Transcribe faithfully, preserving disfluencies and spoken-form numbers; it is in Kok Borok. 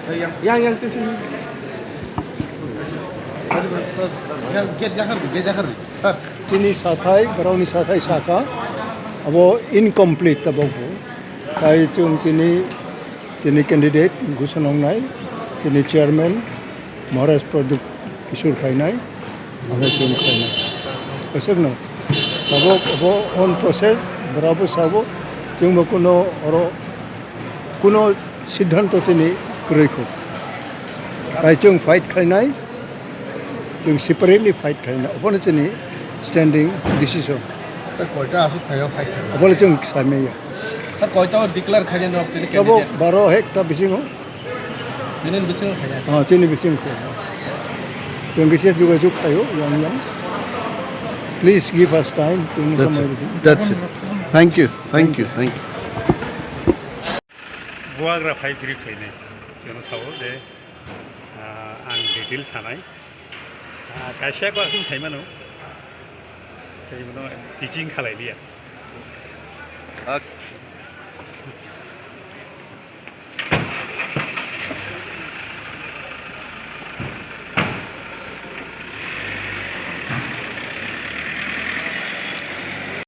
Yang, yang tu sini. Yang gate jakar, gate jakar, sir. Chini sathai, borokni sathai saka, abo incomplete tabok bo. Tai chwng tini, chini candidate gusonongnai, chini chairman Maharaj Pradyut Kishore khainai, abo chwng khainai. Kwchwkno. Tabok abo on process, borabo sabo, chwngbo kuno oro kuno siddhanto chini kwrwi kho. Tai chwng fight khainai, chwng separately fight khainai. Obono chini standing decision. Sir, koita aswk thaio fight khainai? Obono chwng samaya. Sir, koita declare khainai no chini candidate? Abo baro hekta bisingo. Chini bisingo khainai? Ah, chini bisingo khainai. Chwng kisa jogajog khaio, yang yang. Please give us time, chwngno samai rwdi. That's it. Thank you, thank you, thank you. Bubagra phai brief khainai, chwngno sao je, ah, ang detail sanai. Ah, kaisa ko aswk saimano, tei bono teaching khalai liya. Ah,